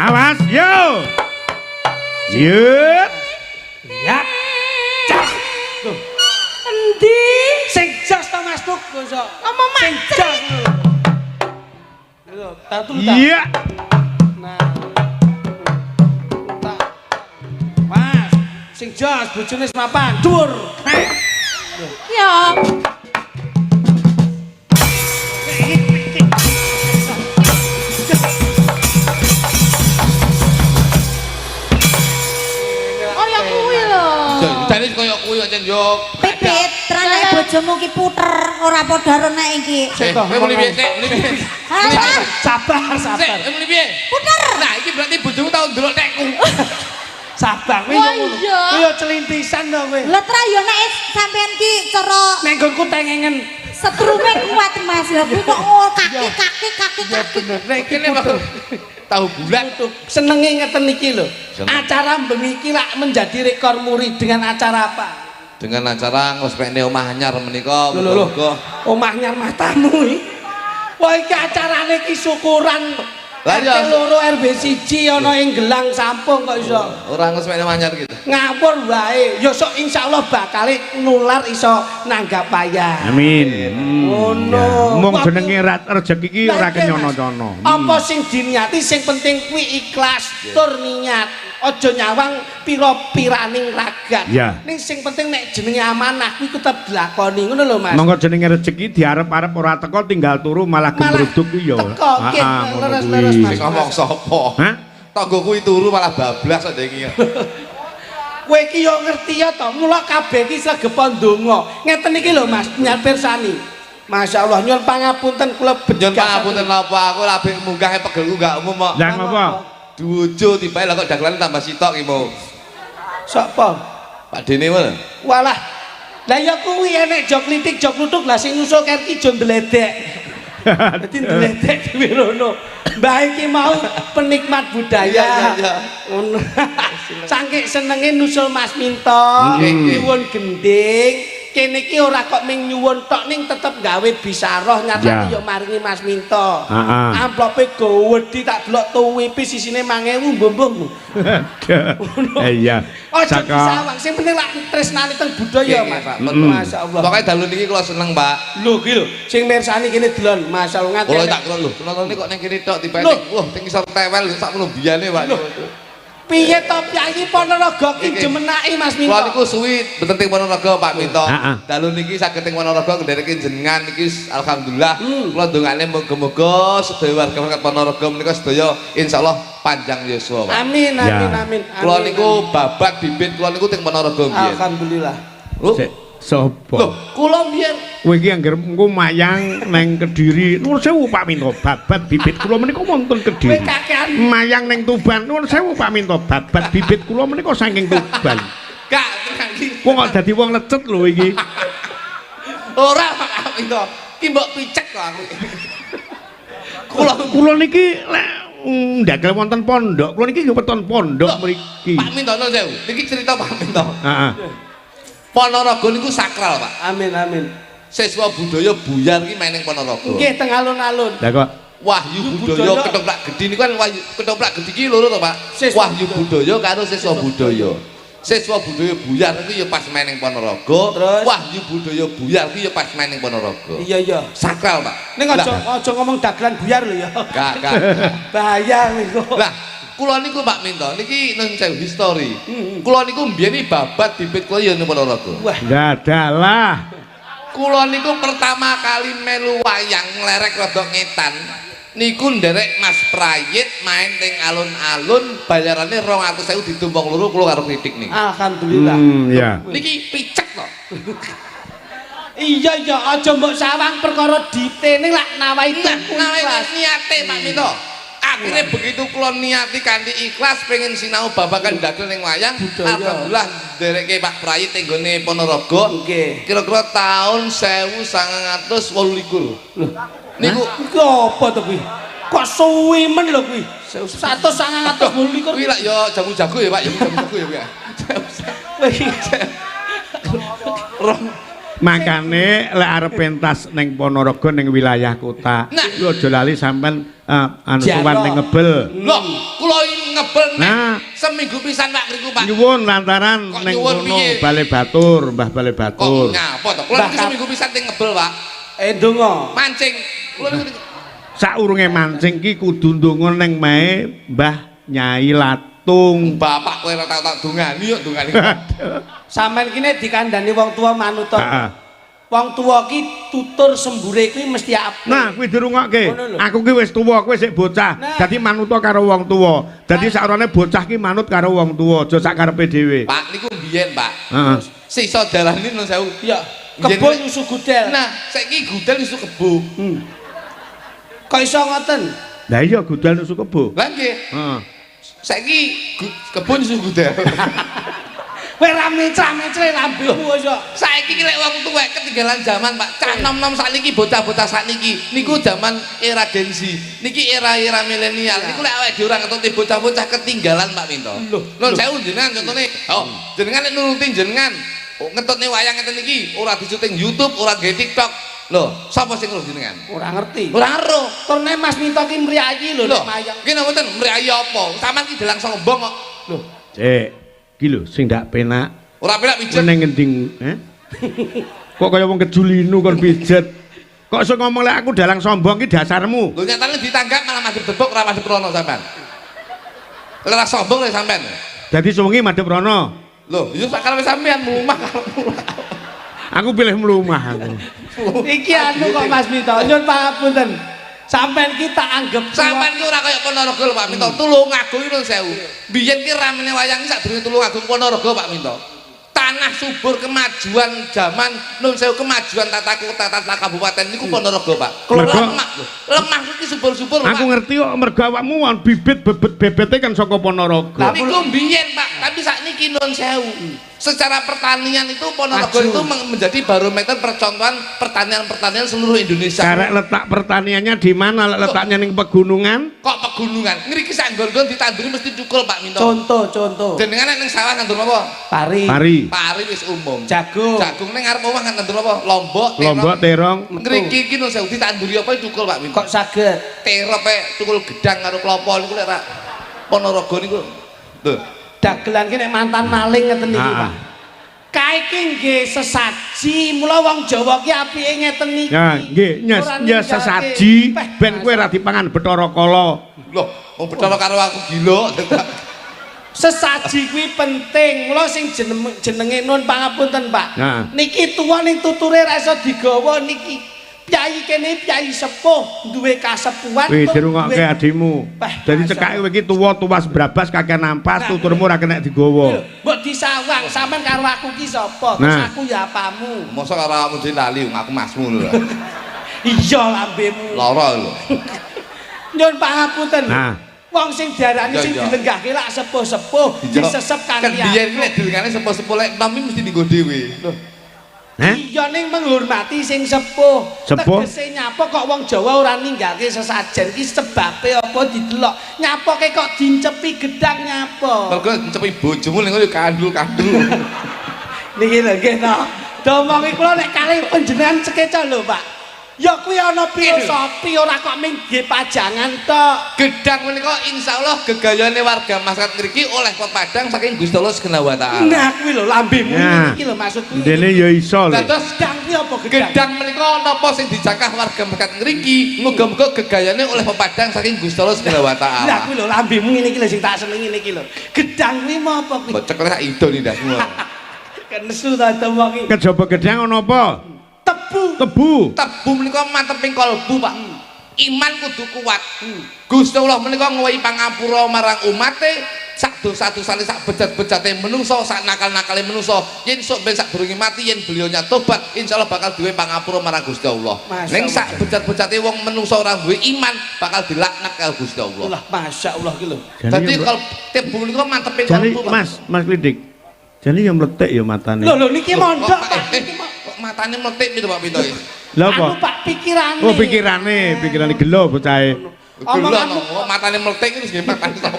Awas, yo. Yo. Ya. Jos. Tuh. Endi? Sing jos to, Mas Tuk, kok. Ngomong Sing jos. Lho, tak turu ta. Iya. Nah. Tak. Mas, sing jos bojone wis mapan, dhuwur. Ya. Oh ya kuwi lho. Jane koyo kuwi ancen yo. Pipit, terane bojomu ki puter ora padha karo nek iki. Eh, kowe muni piye sik? Muni piye? Alah, Sabar, Sik, sabar. kowe muni piye? puter. Nah, iki berarti bojomu tau ndelok tekku. Sabar kowe yo Wah, ngono. iya. Kowe yo celintisan to kowe. Lah tra yo nek sampean ki cara Nek nggonku tengengen. setrume kuat, Mas. Lah kuwi kok oh, kaki kaki kaki Ya kaki. bener. Nek iki Kene mau tahu bulat. Senenge ngeten iki lho. Seneng. Acara bengi iki lak menjadi rekor muri dengan acara apa? Dengan acara ngrespekne omah anyar menika Lho lho lho. muga-muga Omah nyar matamu iki. Wah, iki acarane iki syukuran. Lah iya. RT loro RW 1 ana ing Gelang Sampung kok iso. Ora ngrespekne omah anyar gitu. Ngawur wae. Ya sok insyaallah bakal nular iso nanggap payah. Amin. Ngono. Ya. Mung jenenge rejeki iki ora Lah, iya, Mas. kenyono-nyono. Apa sing diniati sing penting kuwi ikhlas tur niat. Aja nyawang pira-piraning ragat. Ya. Ning sing penting nek jenenge amanah kuwi tetep dilakoni ngono lho, Mas. Monggo jenenge rejeki diarep-arep ora teko tinggal turu malah gemruduk kuwi ya. Teko, nggih, Ah, ah, ngono leres-leres, kuwi. Mas. Sing ngomong sapa? Hah? Tangga kuwi turu malah bablas kok iki. Kowe iki yo ngerti ya to, mula kabeh iki sregep ndonga. Ngeten iki lho, Mas, nyar pirsani. Masya Allah, nyuwun pangapunten kula Nyun pangapunten napa aku labek munggahe pegelku gak umum kok. Lah ngopo? Duojo tibae lah kok dagelane tambah sitok ki mau. Sapa? Pak Dene wae. Walah. Lah ya kuwi enek jok klitik, jok kluthuk, lah sing nyusul kerki jo ndledek. Dadi ndledek dhewe rono. Mbah iki mau penikmat budaya. Iya, iya, iya. Ngono. Saking senenge nusul Mas Minto, nyuwun gending. Kene iki ora kok ming nyuwun tok ning tetep gawe bisaroh nyatane Ya. ya maringi Mas Minto. Heeh. Amplope gowedi tak delok tuwipi sisine 1000 mbuh-mbuh. Iya. Aja Saka disawang, sing penting lak tresnane teng budaya, Nggih, Mas. Pak. Masya Allah. Pokoke dalu niki kula seneng, Pak. Lho ki lho, sing mirsani kene delon, masyaallah nganti. Kula tak kira lho, penonton kok ning kene tok tibae Loh. ning wah teng isor tewel sakmono biyane, Pak. Piye to piyayi Ponorogo ki Iki. jemenaki Mas Minto? Kula niku suwi mboten teng Ponorogo, Pak Minto. Heeh. Dalu niki saged teng Ponorogo ndereke jenengan niki alhamdulillah. Kula ndongane muga-muga sedaya warga masyarakat Ponorogo menika sedaya insyaallah panjang yuswa, Pak. Amin amin Ya. amin. Kula amin, niku babat bibit kula niku teng Ponorogo amin. mbiyen. Alhamdulillah. Lho, Sik, sapa? lho, kula mbiyen Kowe iki angger engko mayang neng Kediri. Nuwun sewu Pak Minto, babat bibit kula menika wonten Kowe Kediri. kakean Mayang neng Tuban, nuwun sewu Pak Minto, babat bibit kula menika saking Tuban. gak tenan iki. Wong kok dadi wong lecet lho iki. Ora Pak Minto. Ki mbok picek kok aku. Kula Kula niki lek ndagel wonten pondok, kula niki nggih weton pondok mriki. Pak Minto nuwun sewu. Niki cerita Pak Minto. Heeh. Ponorogo niku sakral, Pak. Amin amin. Siswa budaya buyar ki main ning Ponorogo. Nggih teng alun-alun. Lah kok Wahyu Budaya Ketoprak Gedhi niku kan Wahyu Ketoprak Gedhi ki loro to, Pak. Siswa Wahyu Budaya karo Siswa Budaya. Siswa Budaya buyar iku ya pas main ning Ponorogo. Terus? Wahyu Budaya buyar ku ya pas main ning Ponorogo. Iya iya. Sakral, Pak. Ning aja aja ngomong dagelan buyar lho ya. Gak, gak. Bahaya niku. Lah, kula niku Pak Minto niki nun sewu history. Kula niku mbiyen iki babat bibit kula ya ning Ponorogo. Wah, Dadalah. Kula niku pertama kali melu wayang nglerek rada ngetan. Niku nderek Mas Prayit main teng alun-alun bayarane 200.000 ditumpang loro kula karo kritik niki. alhamdulillah. Ya. Niki picek to. Iya iya aja mbok sawang perkara dite ning lak nawai tuku Nah, ikhlas. niate Pak Minto. Akhirnya begitu kula niati kanthi ikhlas pengen sinau babagan dagel ning wayang, Budaya. alhamdulillah ndereke Pak Prayit teng nggone Ponorogo. Nggih. Kira-kira tahun 1928. Niku Iku apa to kuwi? Kok suwi men lho kuwi? 1928. Kuwi lak ya jamu jago ya Pak, ya jamu jago ya kuwi. Kowe iki Rong Makane lek arep pentas ning Ponorogo ning wilayah kota, Nah. lu aja lali sampean anu Jaro. sowan ning Ngebel. Loh, kula ngebel nek Nah. seminggu pisan Pak ngriku Pak. Nyuwun lantaran Kok ning nyuwun kono piye? Bale Batur, Mbah Bale Kok Batur. ngapa to? Kula Mbah niki seminggu pisan teng Ngebel Pak. Ndonga. Mancing. Kula niku Saurunge mancing ki kudu ndonga ning mae Mbah Nyai Latung. bapak kowe ora tau tak dongani yo dongani. Sampeyan kene dikandani wong tua manut to. Heeh. Wong tua ki tutur sembure kuwi mesti apik. Nah, kuwi dirungokke. Ngono lho. Aku ki wis tuwa, kowe sik bocah. Nah. Dadi manuta karo wong tuwa. Dadi sakrone bocah ki manut karo wong tuwa, aja sak karepe dhewe. Pak niku mbiyen Pak. Heeh. Sisa darane nun sewu. Ya, Biyen kebo nek- nyusu gudel. Nah, saiki gudel nyusu kebo. Kok iso ngoten? Lah iya gudel nusu kebo. Lah nggih, Heeh. saiki kebo nyusu gudel. Kowe ra mecah-mecah lambemu wis kok. Saiki ki lek wong tuwek ketinggalan zaman, Pak. Cah nom-nom sakniki bocah-bocah sakniki niku zaman era Gen Z. Niki era-era milenial. Niku lek awake dhewe ora ngetuti bocah-bocah ketinggalan, Pak Minto. Loh, Nun sewu jenengan contone. Oh, jenengan lek nuruti jenengan oh, ngetutne wayang ngeten iki ora disyuting YouTube, ora gawe TikTok. Lho, sapa sing ngurus jenengan? Ora ngerti. Ora ero. Turne Mas Minto ki mriyayi lho Lho, nek mayang. ki napa mboten mriyayi apa? Sampeyan ki dalang sombong kok. Lho, Cek, ki lho sing ndak penak. Ora penak Kowe pijet. ning ngendi, eh? Kok kaya wong kejulinu kon pijet. Kok iso ngomong lek aku dalang sombong ki dasarmu. Lho nyatane ditanggap malah madhep debok ora madhep rono sampean. Lha ora sombong lho sampean. Dadi suwengi madhep rono. Lho, ya sak karepe sampean mlumah karepmu. Aku pilih mlumah aku. Iki anu kok Mas Minto, nyun pangapunten. Sampeyan ki tak anggap tua. Sampean ki ora kaya Ponorogo lho Pak Minto. Tulungagung iki nuwun sewu. Biyen ki ramene wayang ki sadurunge Tulungagung Ponorogo Pak Minto. Tanah subur kemajuan zaman nuwun sewu kemajuan tata kota tata kabupaten niku Ponorogo Pak. Mergo- Lemah lho. Lemah iki subur-subur lho, Aku Pak. ngerti kok mergo awakmu wan bibit bebet bebete kan saka Ponorogo. Niku mbiyen Pak, tapi sakniki nuwun sewu. Secara pertanian itu Ponorogo Maju. itu menjadi barometer percontohan pertanian-pertanian seluruh Indonesia. Karek letak pertaniannya di mana? Lek letaknya ning pegunungan? Kok pegunungan? Ngriki sak nggon-nggon ditanduri mesti cukul Pak Minto. Contoh, contoh. Jenengan nek ning sawah nandur apa? Pari. Pari, Pari wis umum. Jagung. Jagung ning ngarep omah kan nandur apa? Lombok, terong. lombok, terong. Ngriki iki nuwun sewu ditanduri apa cukul Pak Minto. Kok saged Terop e cukul gedang karo klopo niku lek ra Ponorogo niku. Lho, dagelan ki nek mantan maling ngeten niki, Ah, Pak. Kae ki nggih sesaji, mula wong Jawa ki apike ngeten niki. Ya, nggih, nyes Ora nyes ninggalke. sesaji Peh, ben kowe ora dipangan Bathara Kala. lho, wong Bathara karo aku gila. Sesaji kuwi penting. Mula sing jenenge nun pangapunten, Pak. Nah. Niki tuwa ning tuture ra iso digawa niki. Piyai kene piyai sepuh, duwe kasepuhan. Wih, tur dirungokke duwe- adimu. Peh, Dadi masya cekake kowe iki tuwa tuwas brabas kakek nampas Nah. tuturmu ora kena digawa. Lho, mbok disawang sampean karo aku ki sapa? Terus Nah. aku ya apamu? Mosok karo awakmu dhewe lali wong aku masmu lho. Iya lambemu. Lara lho. Nyun pangapunten. Nah. Wong sing diarani Iya, sing iya. dilenggahke lak sepuh-sepuh, disesep Kan kanthi biyen ki lek dilengane sepuh-sepuh lek nom iki mesti dienggo dhewe. Lho, Heh? Iya ning menghormati sing sepuh. Sepuh? Tegese nyapa kok wong Jawa ora ninggalke sesajen ki sebabe apa didelok. Nyapoke kok dincepi gedang nyapa. mergo ncepi bojomu ning ngono ya kandul-kandul. Niki lho nggih to. Domongi kula nek kalih panjenengan sekeca lho, Pak. Ya kuwi ana filosofi ora kok ming nggih pajangan tok. Gedang menika insyaallah gegayane warga masyarakat ngriki oleh pepadang saking Gusti Allah Subhanahu wa taala. Nah kuwi lho lambemu Nah. iki lho maksudku. Dene ya iso lho. Dados Gedang kuwi apa gedang? gedang menika napa sing dijangkah warga masyarakat ngriki, muga-muga gegayane oleh pepadang saking Gusti Allah Subhanahu wa Lah taala. kuwi lho lambemu ngene iki lho sing tak senengi niki lho. Gedang kuwi mau apa kuwi? Mbok cekel sak ido nih ndasmu. Kenesu ta domongi. Kejaba gedang ana apa? Tebu. Tebu. Tebu menika manteping kalbu, Pak. Iman kudu kuat. Gusti Allah menika ngewehi pangapura marang umate sak dosa-dosane sak bejat-bejate menungso sak nakal-nakale menungso yen sok ben sadurunge mati yen beliaunya tobat insyaallah bakal duwe pangapura marang Gusti Allah. Masya Ning Allah. sak bejat-bejate wong menungso ora duwe iman bakal dilaknat karo Gusti Allah. Allah masyaallah ki lho. Dadi kalau tebu menika manteping Jane kalbu, Pak. Mas, Mas Klidik. Jane ya mletik ya matane. Lho lho niki Loh, mondok kok, Pak. eh, Niki kok matane mletik pitu Pak Pinto iki? Lha apa? Anu Pak pikirane. Oh pikirane, pikirane gelo bocahe. Gelo Omonganmu no, matane mletik iki wis nggih matane sapa?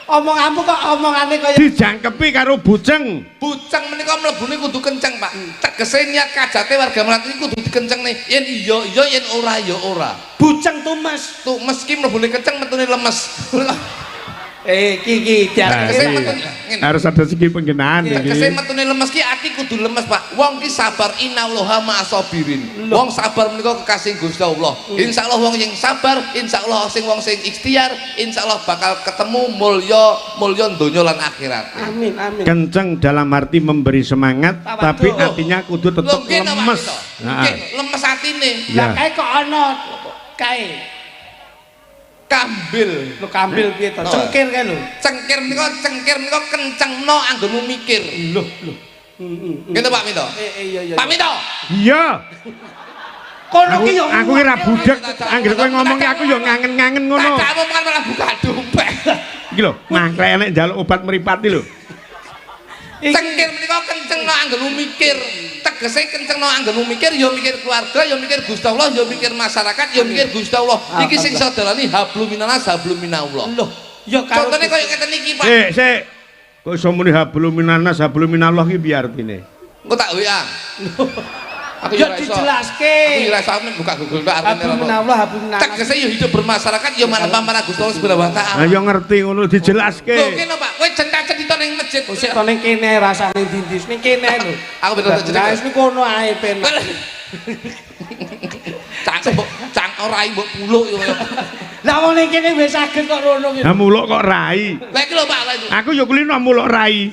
Omonganmu kok omongane kaya Dijangkepi karo buceng. Buceng menika mlebune kudu kenceng, Pak. Tegese niat kajate warga Melayu iki kudu dikencengne. Yen iya iya, yen ora ya ora. Buceng tumes. Tuh meski mlebune kenceng metune lemes. Eh, iki iki Nah, Tegese iki metune ngene. harus ada segi penggenaan Tegese iki. metune lemes ki ati kudu lemes, Pak. Wong ki sabar, innallaha ma'asabirin. Wong sabar menika kekasih Gusti Allah. Insyaallah wong sing sabar, insyaallah sing wong sing ikhtiar, insyaallah bakal ketemu mulya mulya donya lan akhirat. Amin, amin. Kenceng dalam arti memberi semangat, Tawadhu. tapi artinya kudu Lho tetep nggih to, Pak lemes. Minto? Nah, Nggih, lemes atine. Lah ya. kae kok ana kae. Kambil. Lho kambil piye to? Oh. Cengkir kae lho. Cengkir menika kencengno anggonmu mikir. Lho, lho. Heeh. Gitu Pak Minto. Eh, eh, iya iya. Pak Minto. Iya. Kono Aku ki yo aku ki ra budek, anggere kowe ngomong ki aku yo ngangen-ngangen ngono. Tak omongan malah buka dompet. Iki lho, mangklek enek njaluk obat mripat iki lho. Cengkir menika kencengno anggonmu mikir. Tegese kencengno anggonmu mikir ya mikir keluarga, ya mikir Gusti Allah, ya mikir masyarakat, ya mikir Gusti Allah. Iki sing saudarane hablum minannas hablum minallah. Lho, ya karo Contone koyo ngeten iki, Pak. Sik, sik. Kok iso muni hablum minannas hablum minallah ki piye artine? Engko tak WA. Aku Ya ora iso. dijelaske. Aku ora iso, aku buka Google tok artine Hablum apa. minallah, hablum minannas. Tegese ya hidup bermasyarakat ya marang marang Gusti Allah Subhanahu wa taala. Nah, yo ngerti ngono dijelaske. Lho kene Pak, kowe centak-centita ning masjid. Sik to ning kene rasane ndi-ndi. Ning kene lho. Aku betul tak Lah wis kono ae penak. Cang mbok cang ora mbok puluk yo. Lah wong ning kene wis saged kok rono ki. Lah muluk kok rai. Lah iki lho Pak, lah itu. Aku yo kulino muluk rai.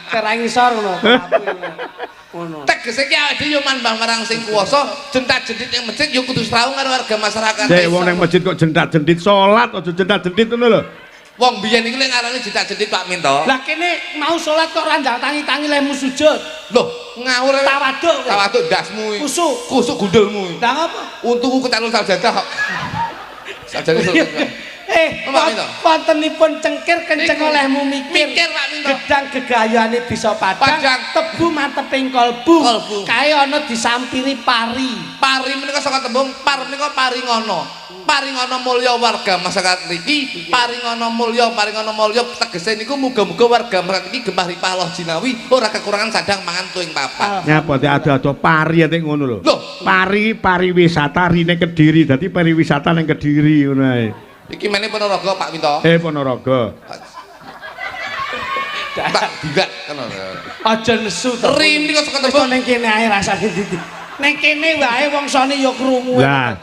Kerang ngisor ngono. Ngono. Tegese ki awake dhewe yo manbah marang sing kuwasa, jentat-jentit ning masjid yo kudu srawung karo warga masyarakat. Sik wong nang masjid kok jentat-jentit salat aja jentat-jentit ngono lho. Wong biyen iki lek ngarani jentat-jentit Pak Minto. Lah kene mau salat kok ora ndang tangi-tangi lehmu sujud. Loh, ngawur. Tawaduk kowe. Tawaduk ndasmu iki. Kusuk. Kusuk gundulmu iki. Lah ngapa? Untuku kecalon sajadah kok. Sajadah sajadah. Eh, Oh, Pak Minto. wontenipun cengkir kenceng Niku. olehmu mikir. Mikir, Pak Minto. Gedang gegayane bisa padang, Padang. tebu manteping kolbu. Kolbu. Kae ana disampiri pari. Pari menika saka tembung par menika paringono. Paringono mulya warga masyarakat niki, paringono mulya, paringono mulya tegese niku muga-muga warga masyarakat iki gemah ripah loh jinawi ora kekurangan sandang mangan tuing papan. Nyapa tek ado-ado pari tek ngono lho. Loh. Pari pariwisata rine Kediri, dadi pariwisata ning Kediri ngono ae. Iki mene Ponorogo Pak Minto. Eh Ponorogo. Tak dilat kono. Aja nesu to. Ri menika saka Wis to tembung ning kene ae rasane ndi. Ning kene wae wong sone ya krungu. Lah.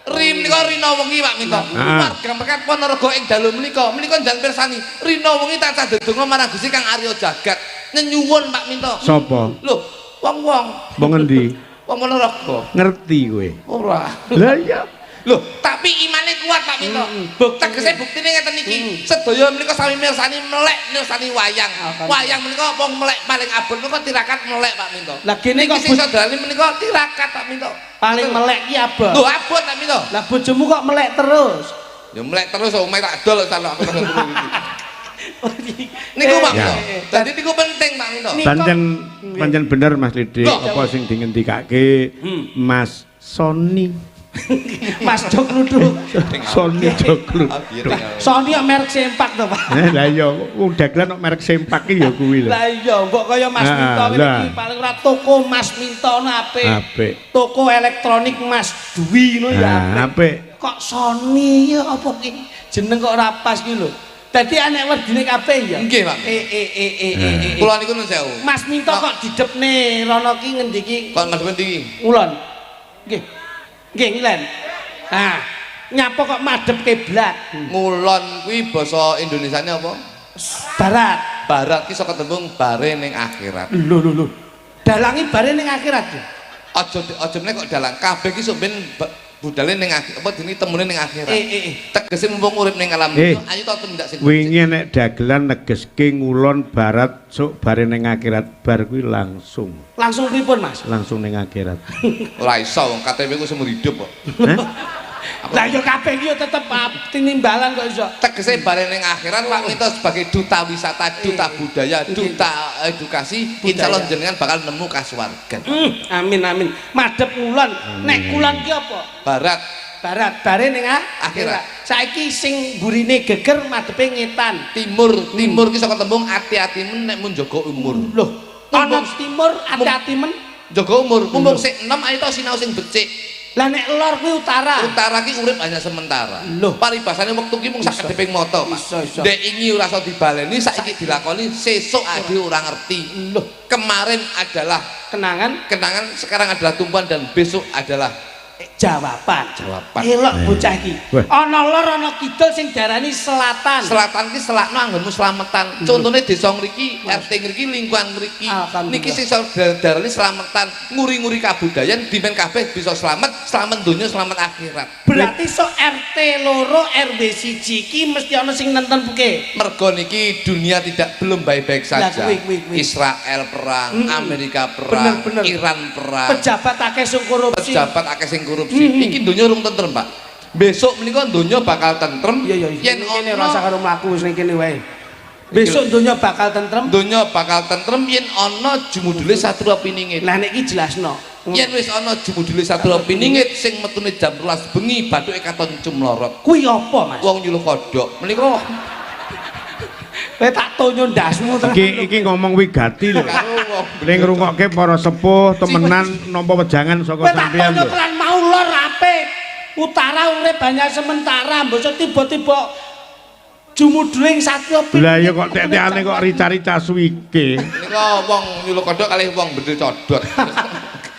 Ri menika rina wengi Pak Minto. Ah. Warga Mekat Ponorogo ing dalu menika, menika njan pirsani. Rina wengi tansah ndedonga marang Gusti Kang Arya Jagat. Nyenyuwun Pak Minto. Sopo? Loh, wong-wong, Wong endi? wong Ponorogo. Ngerti kowe. Ora. Lah iya. Loh, tapi imane kuat Pak Minto. Tegese buktine ngeten iki. Sedaya menika sami mirsani melek mirsani wayang. Wayang menika wong melek paling abot menika tirakat melek Pak Minto. Lah kene Niki kok sing saudarane menika tirakat Pak Minto. Paling melek ki abot. Loh, abot Pak Minto. Lah bojomu kok melek terus. Ya melek terus omahe tak dol sampe aku tak turu iki. Niku Pak Ya. Minto. Dadi niku penting Pak Minto. Nika- Pancen pancen bener Mas Lidik Loh. apa sing dingendikake Mas Sony. Mas Jok Ludruk. Sony Joglo. Sony kok merek sempak to, Pak. Eh lah iya wong dagelan kok merek sempak ki ya kuwi lho. Lah iya, mbok kaya Mas Ah, Minto ngene lah. iki paling ora toko Mas Minto ono apik. Apik. Toko elektronik Mas Dwi ngono ya Nah, apik. apik. Kok Sony ya apa ki? Jeneng kok ora pas ki lho. Dadi anek werdine kabeh ya. Nggih, Pak. Eh eh eh eh eh. eh. Kula niku nun sewu. Mas Minto kok didepne rono ki ngendi ki? Kon madhep ndi iki? Ngulon. Nggih. Nggih, ngilen. Nah, nyapa kok madhep kiblat? Ngulon kuwi basa Indonesiane apa? Barat. Barat ki saka tembung bare ning akhirat. Lho lho lho. Dalangi bare ning akhirat ya. Aja aja meneh kok dalang. Kabeh ki sok ben budale ning akhir apa jenenge temune ning akhirat. Eh eh eh. Tegese mumpung urip ning alam Eh. dunya, ayo to tumindak sing Wingi nek dagelan negeske ngulon barat sok bare ning akhirat bar kuwi langsung Langsung pripun, Mas? langsung ning akhirat. Ora iso wong KTP ku seumur hidup kok. Hah? Lah ya kabeh iki ya tetep tinimbalan kok iso. Tegese bare ning akhirat Pak Minto sebagai duta wisata, duta budaya, duta edukasi, insyaallah jenengan bakal nemu kasuwargan. Amin amin. Madhep ngulon. Nek kulon ki apa? Barat. Barat, bare ning Akhirat. Saiki sing burine geger madepe ngetan. Timur, timur ki saka tembung ati-atimen nek mun jaga umur. Loh, ana timur ati-ati men. Jaga umur, mumpung sik enom ayo to sinau sing becik. Lah nek lor kuwi utara. Utara ki urip hanya sementara. Loh. Paribasane wektu ki mung sak kedheping mata, Pak. Iso, iso. Ndek ingi ora iso dibaleni, saiki dilakoni, sesuk ade ora ngerti. Loh, Kemarin adalah kenangan, kenangan, sekarang adalah tumpuan dan besok adalah jawaban. Jawaban. Elok bocah iki. Wah. Ana lor ana kidul sing diarani selatan. Selatan ki selakno anggonmu slametan. Contone desa ngriki, RT ngriki, lingkungan ngriki. Alhamdulillah. Niki sing diarani slametan, nguri-nguri kabudayan dimen kabeh bisa slamet, slamet donya, slamet akhirat. Berarti sok RT loro RW 1 iki mesti ana sing nenten buke. Mergo niki dunia tidak belum baik-baik Lah, saja. kuwi, kuwi, kuwi. Israel perang, Amerika perang, Bener, bener. Iran perang. Pejabat akeh sing korupsi. Pejabat akeh sing korupsi. Iki donya urung tentrem, Pak. Besok menika donya bakal tentrem. Iya iya. Yen Kene ana rasa karo mlaku wis ning kene wae. Besok donya bakal tentrem. Donya bakal tentrem yen ana jumudule satria piningit. Lah nek iki jelasno. Yen wis ana jumudule satria piningit sing metune jam 12 bengi bathuke katon cumlorot. Kuwi apa, Mas? Wong nyuluh kodhok. Menika Kowe tak tonyo ndasmu tenan. Iki iki ngomong wigati lho. karo wong Ning ngrungokke para sepuh temenan nampa wejangan saka Kowe tak sampeyan tonyo lho. tenan mau lor apik. Utara urip banyak sementara, mbok tiba-tiba jumuduling satya piningit. Lah iya kok teteane kok rica-rica suwike. Menika wong nyuluh kodhok kalih wong bedil codot.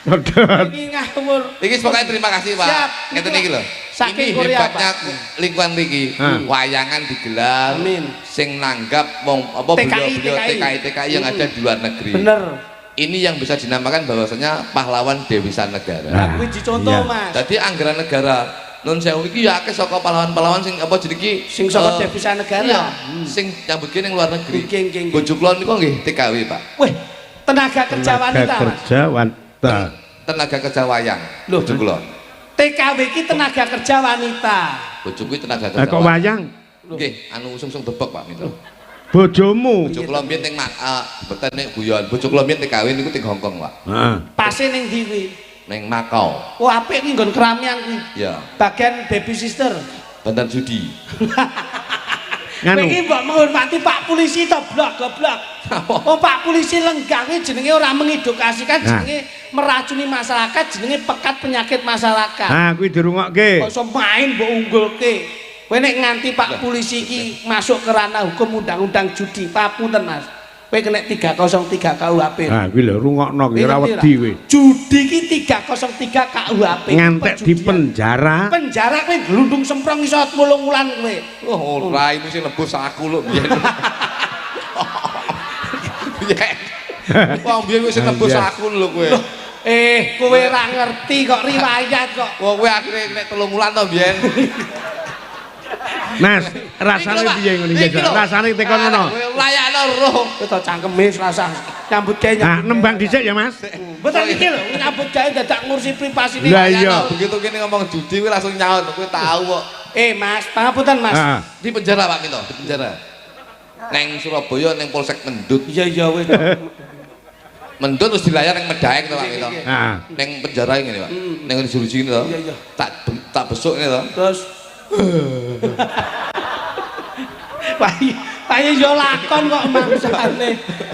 Codot. Iki ngawur. Iki pokoknya terima kasih, Pak. Siap. Ngeten iki lho. Saking Ini Korea, hebatnya lingkungan iki. Wayangan digelar. Amin. Sing nanggap wong apa TKI, beliau-beliau TKI. TKI TKI yang ada di luar negeri. Bener. Ini yang bisa dinamakan bahwasanya pahlawan devisa negara. Nah, Kuwi dicontoh, iya. Mas. Jadi anggaran negara nun sewu iki ya akeh saka pahlawan-pahlawan sing apa jenenge iki Sing saka devisa negara. Iya, sing nyambut gawe ning luar negeri. Nggih, nggih, nggih. Bojo kula niku nggih TKW, Pak. Weh, tenaga kerja wanita, Tenaga Mas. kerja wanita. Tenaga kerja wayang. Loh. Bojo kula. TKW ki tenaga kerja wanita. Bojo kuwi tenaga Lah kerja. kok wayang? Nggih, anu sungsung debek, Pak Minto. Bojomu. Bojo kula mbiyen teng mboten nek guyon. Bojo kula mbiyen TKW niku teng Hongkong, Pak. Heeh. Pase ning ndi kuwi? Ning Makau. Oh, apik kuwi nggon keramian kuwi. Ya, Bagian baby sister. Banten judi. Nganu. Kowe iki mbok menghormati Pak Polisi to, blok goblok. Oh, Pak Polisi lenggah kuwi jenenge ora mengedukasikan, Nah. jenenge meracuni masyarakat, jenenge pekat penyakit masyarakat. Nah, kuwi dirungokke. Kok iso main mbok unggulke. Kowe nek nganti Pak Polisi iki masuk ke ranah hukum undang-undang judi, papunten Mas. Kowe kena 303 KUHP. Nah, kuwi lho rungokno kuwi ora Ngerti wedi kuwi. Judi ki 303 KUHP. Ngantek di Perjudian. penjara. Penjara kowe glundung semprong iso 8 wulan kowe. Oh, ora ini sing lebus aku lho biyen. Biyen. Wong biyen wis nebus Iya. aku lho kowe. Eh, kowe ora ngerti kok riwayat kok. Wong kowe akhire nek 3 wulan to biyen. Mas, rasane piye ngene iki? Rasane tekon ngono. Kowe layakno roh. Kowe to cangkeme rasah nyambut gawe. Nah, nembang dhisik ya, Mas. Mboten iki lho, nyambut gawe dadak ngurusi privasine. Lah iya. Begitu kene ngomong judi kowe langsung nyaut, kowe tahu kok. Eh, Mas, pangapunten, Mas. Heeh. Di penjara Pak Minto, di penjara. Neng Surabaya neng Polsek Mendut. Iya iya wis. Mendut terus dilayar neng Medaeng to Pak Minto. Heeh. Neng penjara ngene Pak. Neng jeruji ngene to. Iya, iya. Tak besuk ngene to. Terus Pak Pak yo lakon kok mangsane.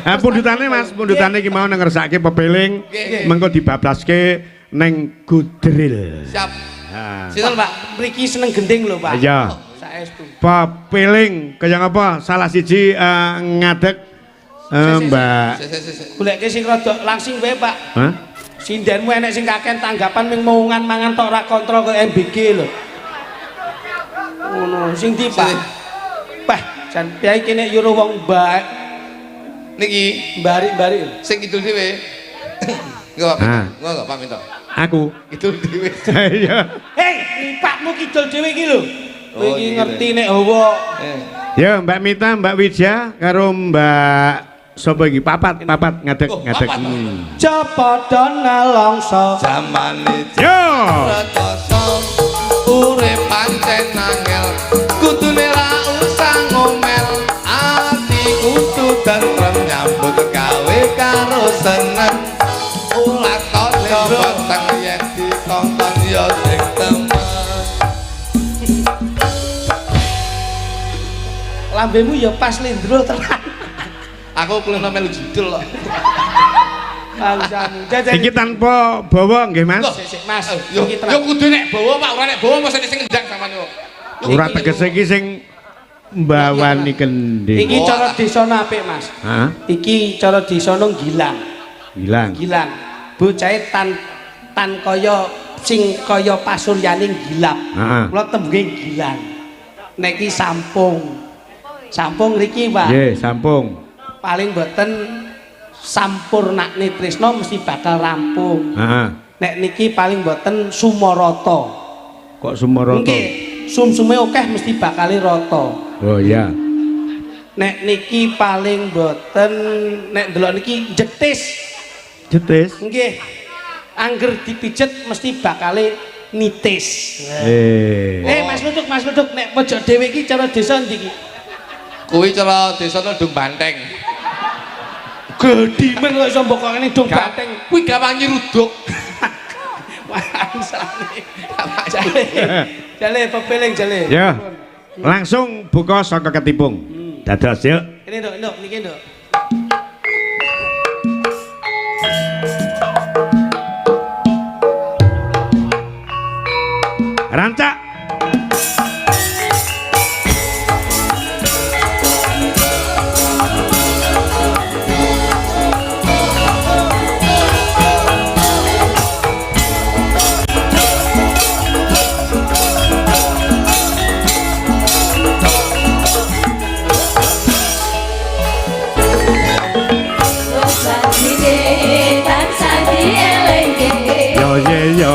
Ha pundutane Mas, pundutane iki mau nang ngersake pepeling, Nggih. mengko dibablaske neng Gudril. Siap. Ha. Sinten Pak? Mriki seneng gending lho, Pak. Iya. Saestu. Pepeling kaya ngapa? Salah siji ngadeg Mbak. Sik sik sik. Goleke sing rada langsing wae, Pak. Hah? Sindenmu enek sing kakean tanggapan ming maungan mangan tok ora kontrol kok MBG lho. Ngono, sing ndi, Pak? Wah, jan piye kene yuro wong baik Niki barik-barik. sing kidul dhewe. Enggak Pak Minto. Ah. Enggak Pak Minto. Aku. Kidul dhewe. Iya. Hei, ripatmu kidul dhewe iki lho. Kowe Oh, iki iya. ngerti nek hawa. Eh. Ya, Mbak Mita, Mbak Widya karo Mbak sapa iki? Papat, papat ngadeg, Oh, ngadeg. papat. Cepadha nelongso. Zamane Yo. rekoso urip pancen angel kudune ra usah ngomel ati kudu tentrem nyambut gawe karo seneng ulat kaca weteng yen dikongkon ya sing temen. Lambemu ya pas lindro tenan. Aku kulino melu jidul kok. Bangsamu. Jajan. Iki tanpa bawa nggih Mas. Sik sik Mas. Yo Iki yo kudu nek bawa Pak, ora nek bawa mosok sing ngendang sampean kok. Ora tegese iki sing mbawani kendhing. Iki cara desana apik Mas. Hah? Iki cara desana gilang. Gilang. Gilang. Bocahe tan tan kaya sing kaya pasuryane gilap. Heeh. Kula tembunge gilang. Nek iki sampung. Sampung ngriki, Pak. Nggih, sampung. Paling boten sampurnakne tresna mesti bakal rampung. Heeh. Nek niki paling boten sumorata. Kok sumorata? Nggih, sumsume akeh mesti bakale rata. Oh iya. Nek niki paling boten nek ndelok niki jetis. Jetis. Nggih. Angger dipijet mesti bakale nitis. Eh. Mas Luduk, Mas Luduk nek pojok dhewe iki cara desa ndi iki? Kuwi cara desa Dung Banteng. Gedhi men kok iso mbok kene Dung Banteng. Kuwi gampang nyeruduk. Bangsane. Jale. Jale pepeling jale. Ya. Langsung buka saka ketipung. Dados yuk. Ini nduk, nduk niki nduk. Rancak. Yo ye yo.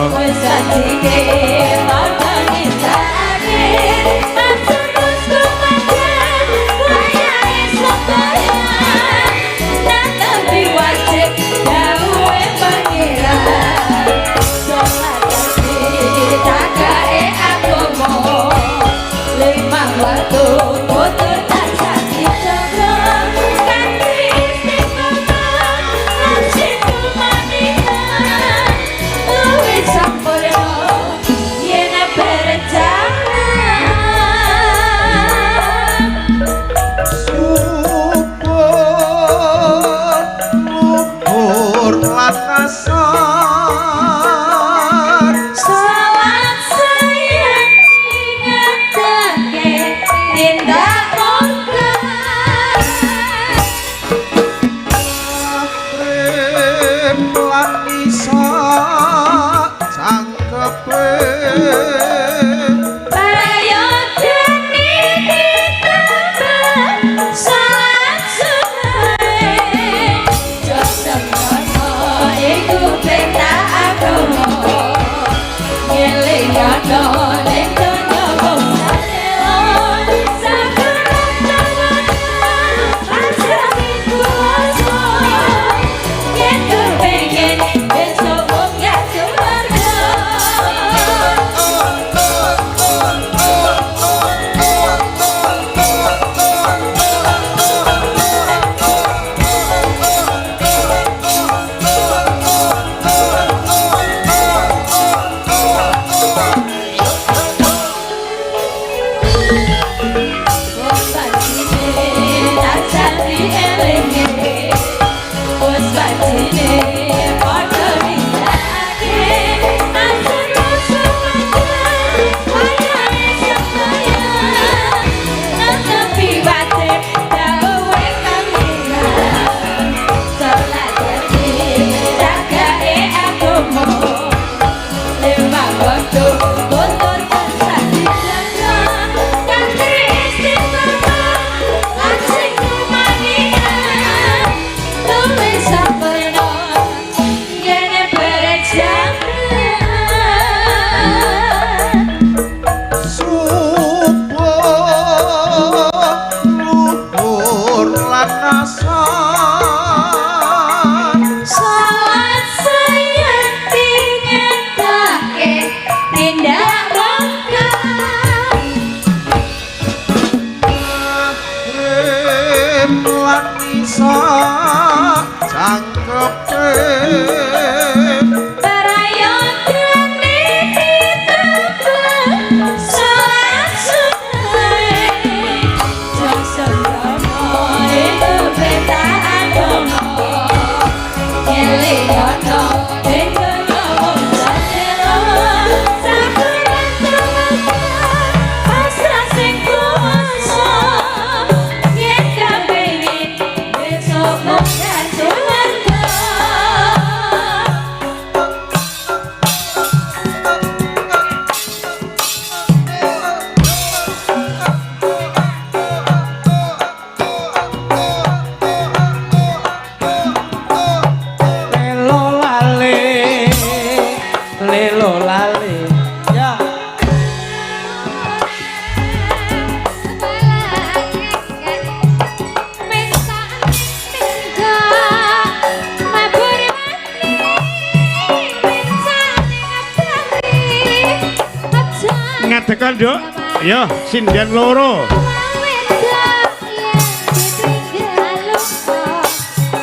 Ngadeg Nduk. Yo, sinden loro. Wedok yen ditinggal lunga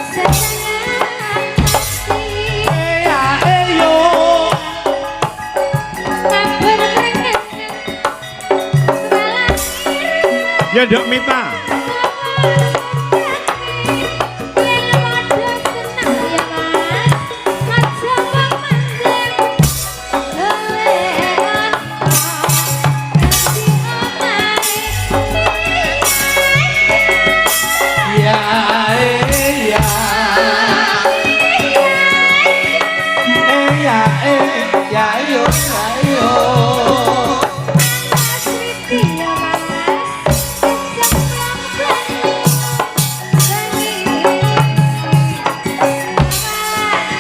setengah ati. Ya yo. Kabar krengen salah. Ya Nduk Mita. Yen padha seneng ya Mas, aja wong mendem golek nanti omahe. Ya ya. Ya ya yo ya yo. Asriti ya Mas, kecemplung banyu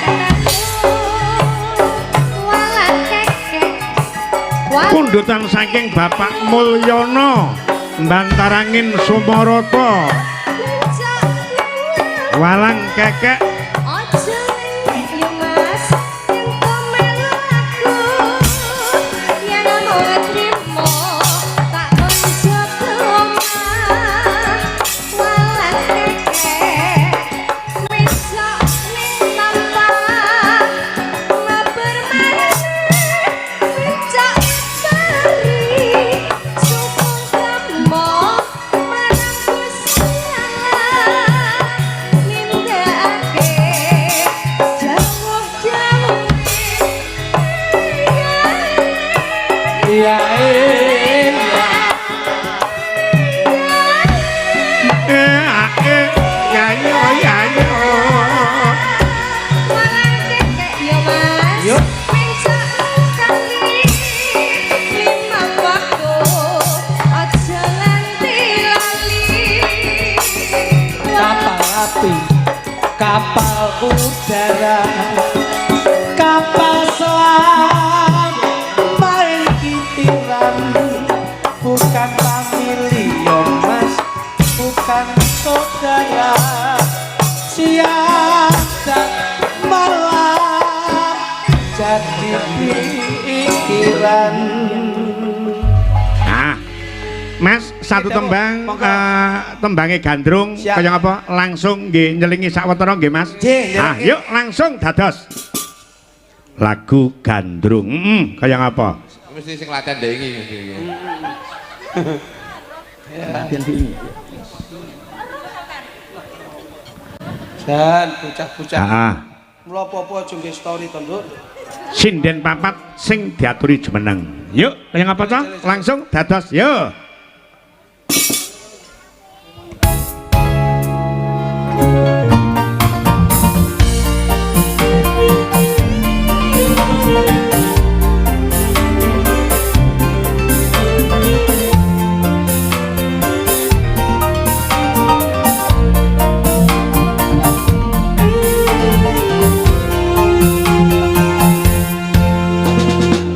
banyu walang kekek. Pundutan saking Bapak Mulyono Bantarangin Sumoroto. Walang kekek. Aja yo Mas, yen melu aku yen mung trimo tak kon jaga omah. Walang kekek mesok ning tampah maber maneh becak pari sukung kemo marang Gusti Allah nindakake jauh-jauh. Ya ya. Eh eh ya yo ya yo. Walang kekek yo Mas. Yo. Mencak kali lima waktu aja nganti lali. Kapal api, kapal udara, kapal selam, main kitiran, bukan famili yo Mas, bukan saudara, siang dan malam jadi pikiran. Ah. Mas, satu Kita, tembang monggo. Tembange gandrung Siap. kaya apa? Langsung nggih nyelingi sawetara nggih, Mas. Nggih, Ah, nyelingi. yuk langsung dados. Lagu gandrung. Kaya apa? Mesti sing latihan ndengi mesti iki. Dan bocah-bocah. Ah. Mula apa-apa aja nggih story to, Nduk. Sinden papat sing diaturi jumeneng. Yuk, kaya ngapa Cah? Langsung dados. Yo.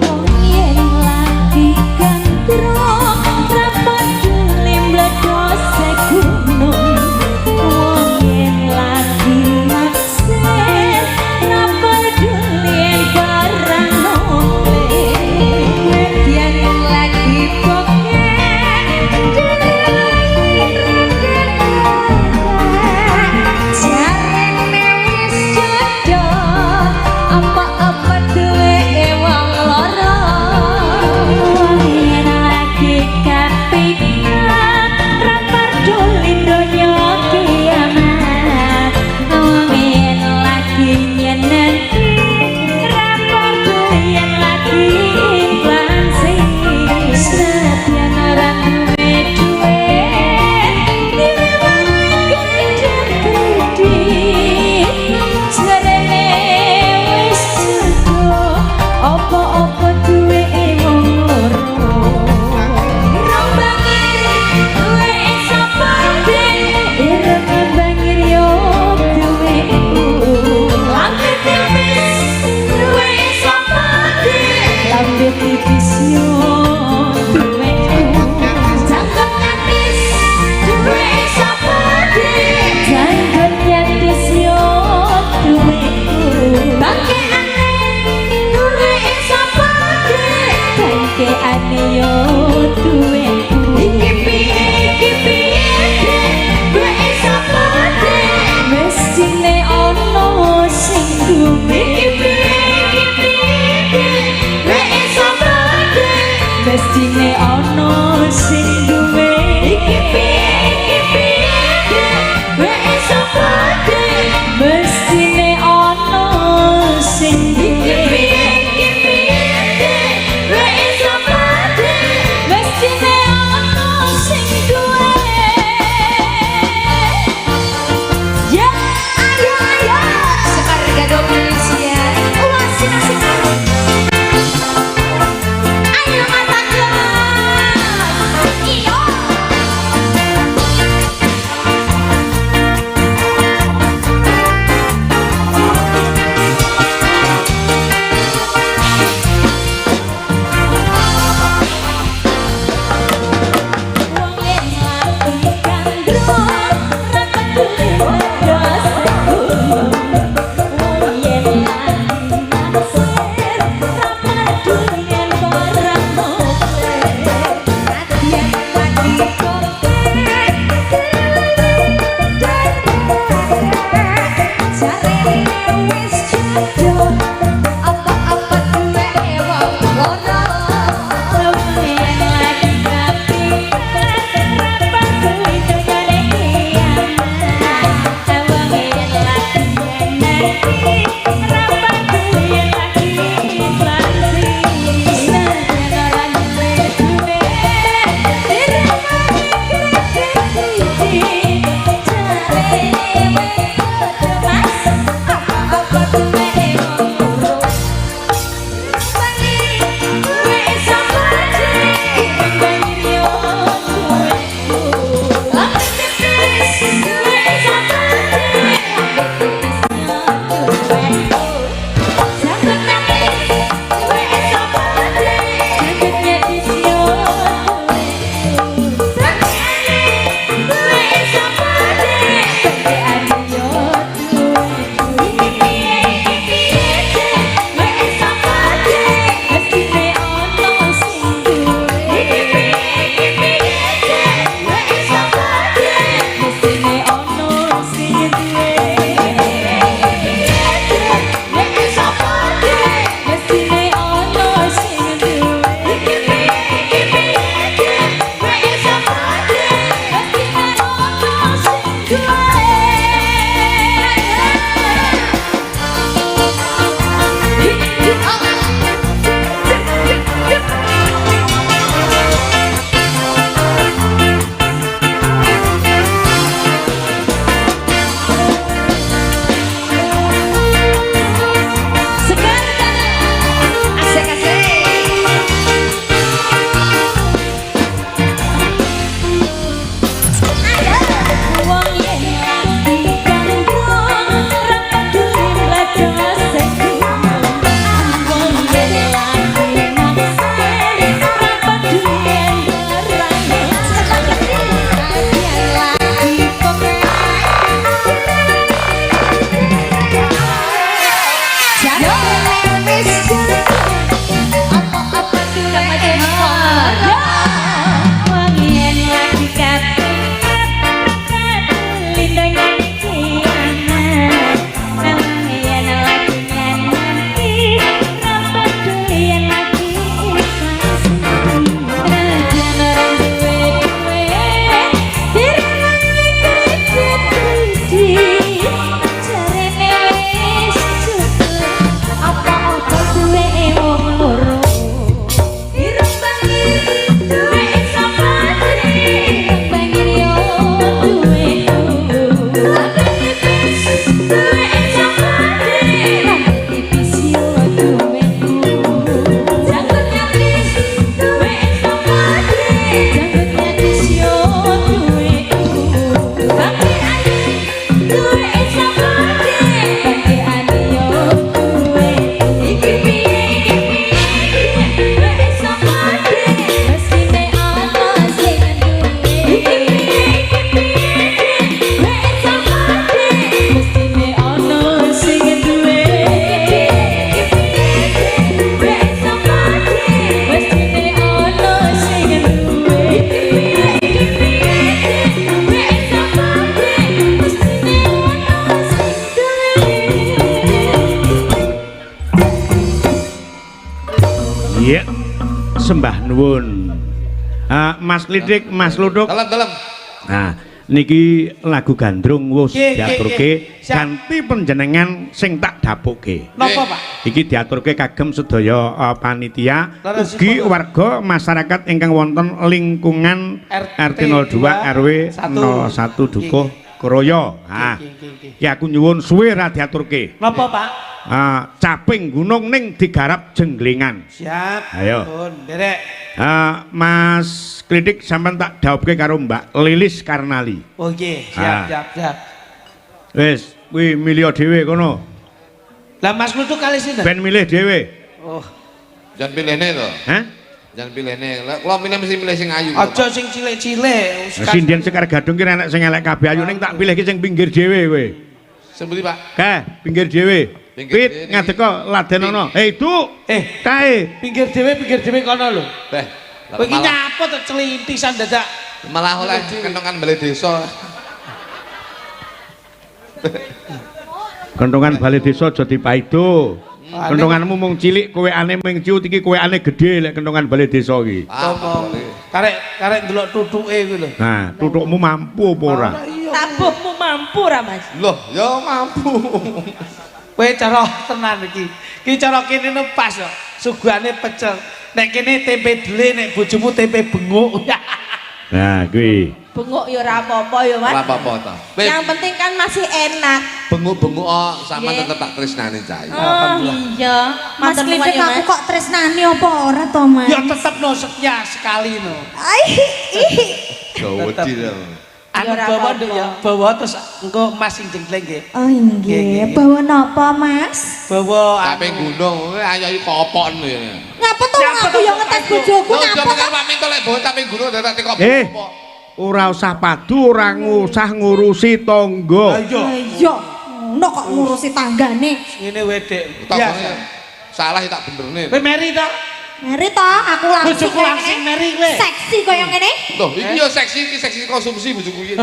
Wong yen lagi gandrung ra Mestine ana sing duwe. Iki piye, iki piye, weke sapa dhewe? Mestine ana sing duwe. Iki piye, iki piye, weke sapa dhewe? Mestine ana sing duwe. Ya, ayo ayo. Sekar Gadong Malaysia. Wah, asik asik. Ayo Mas Agus. Iyo. Wong yen lagi gandrung, ra peduli wedos. Wong yen lagi naksir, ra peduli yen barang mokler. Nadyan lagi kopek, jarene wis jodoh. Apa-apa duweke wong loro. Wong yen lagi kapisan, ra peduli donyane kiamat. Wong yen lagi nyenengi, ra peduli yen lagi inflasi. Senajan ora duwe duwe, direwangi kredit siji. Jarene wis jodoh Mas, apa-apa duweke wong loro. Weke sapa dhewe? Banjir yo duweku. Lambe tipis, duweke sapa dhewe? Lambe tipis yo duweku. Janggut nyatis, duweke sapa dhewe? Janggut nyatis yo duweku. Bangkeane, duweke sapa dhewe? Bangkeane yo duweku. Iki piye, iki piye, duweke sapa dhewe? Mestine ana sing duwe. Iki piye, iki piye, duweke sapa dhewe? Mestine ana sing duwe. Duweke sapa dhewe? Mestine ana sing duwe. Iki piye, iki piye, duweke sapa dhewe? Mestine ana sing duwe. Sekar Asik asik. Wong yen lagi gandrung, ra peduli mledos segunung. Wong yen lagi naksir, ra peduli yen barang Nadyan lagi kopek, jarene wis jodoh. Apa-apa duweke wong loro. Wong yen lagi kepepet, ra peduli donyane kiamat. Wong yen lagi nyenengi, ra peduli yen lagi inflasi. Senajan ora duwe duwe, direwangi kredit siji. Jarene wis jodoh, apa-apa duweke wong loro. Ireng bangir, duweke sapa dhewe? Ireng bangir yo duweku. Lambe tipis, duweke sapa dhewe? Lambe tipis yo duweku. Janggut nyatis, duweke sapa dhewe? Janggut nyatis yo duweku. Bangkeane, duweke sapa dhewe? Bangkeane yo duweku. Iki piye, iki piye, duweke sapa dhewe? Mestine ana sing duwe. Iki piye, iki piye, duweke sapa dhewe? Mestine ana sing duwe. Iki piye, duweke sapa dhewe? Mestine ana sing duwe. Iki piye, iki piye, duweke sapa dhewe? Mestine ana sing duwe. Iya. Sembah nuwun. Ah, Mas Klitik, Mas Luduk. Dalem, dalem. Nah, niki lagu Gandrung wis Nggih, nggih, diaturke nggih. Siap. ganti panjenengan sing tak dapuke. Napa, Pak? Iki diaturke kagem sedaya panitia Leres ugi pun. warga masyarakat ingkang wonten lingkungan RT RT 02 RW 01 01 Dukuh Kroyo. Ah. Nggih, nggih, nggih. Ki aku nyuwun suwe ra diaturke. Napa, Pak? Ah, caping gunung ning digarap jenglingan. Siap. Ayo. Pun, nderek. Ah, Mas Klitik sampean tak dhawuhke karo Mbak Lilis Karnali. Oh nggih, siap, Ah. siap, siap. Wis, kuwi milih dhewe kono. Lah Mas Kluthuk kali sinten? Ben milih dhewe. Oh, Jangan pilihne to. Hah? Jangan pilihne. Lah kula milih mesti milih sing ayu. aja sing cilik-cilik. Sinden Sekar Gadung ki enek sing elek kabeh ayu ning tak pilih ki sing pinggir dhewe kowe. Sing pundi, Pak? Kae, pinggir dhewe. Pinggir Pit dhewe. ngadeka ladenono. Hei, Duk. Eh, Kae. pinggir dhewe kono lho. Beh. lah Kowe iki malah- nyapa to celintisan dadak. Malah oleh kentongan balai desa. Kentongan balai desa aja dipaido. Ah, Kentonganmu mung cilik, kowekane mung ciut iki kowekane gedhe lek kentongan balai desa iki. Ah, Ngomong. boleh. Karek karek ndelok tutuke kuwi lho. Nah, tutukmu mampu apa ora? Tabuhmu mampu ra, Mas? Loh, ya mampu. Kowe cara tenan iki. Iki cara kene no pas kok. Suguhane pecel. Nek kene tempe dele, nek bojomu tempe benguk. Nah, kuwi. Benguk ya ora apa-apa ya, Mas. Ora apa-apa to. Weh, Yang penting kan masih enak. benguk-benguk oh, sama Nggih. tetep tak tresnani cah. Oh iya, Mas matur nuwun Klitik ya, aku Mas. kok tresnani apa ora to, Mas? Ya tetep no setia sekali no. Ai, ih. Jawa Tetep. wedi to. Anu Ya ora bawa apa-apa. nduk ya, bawa terus engko Mas sing jengkleng nggih. Oh Nggih, nggih, nggih. bawa napa, Mas? Bawa Caping anu. gunung, kowe ayo ayo kopon ya. Ngapa to Nyapa aku to, yo kok ngetes aku? bojoku Lho, ngapa jaman to? karo Pak Minto lek bawa caping gunung dadak teko Eh. kopok. Ora usah padu, ora usah ngurusi tangga. Lah iya, Iya, ngono kok ngurusi tanggane. ngene wae Dik. Tanggane Biasa. salah ya tak benerne. Kowe meri ta? Meri to, aku langsing Bojoku kaya langsing ngene. meri kowe. Seksi kaya ngene. Loh, iki yo seksi, iki seksi konsumsi bojoku iki.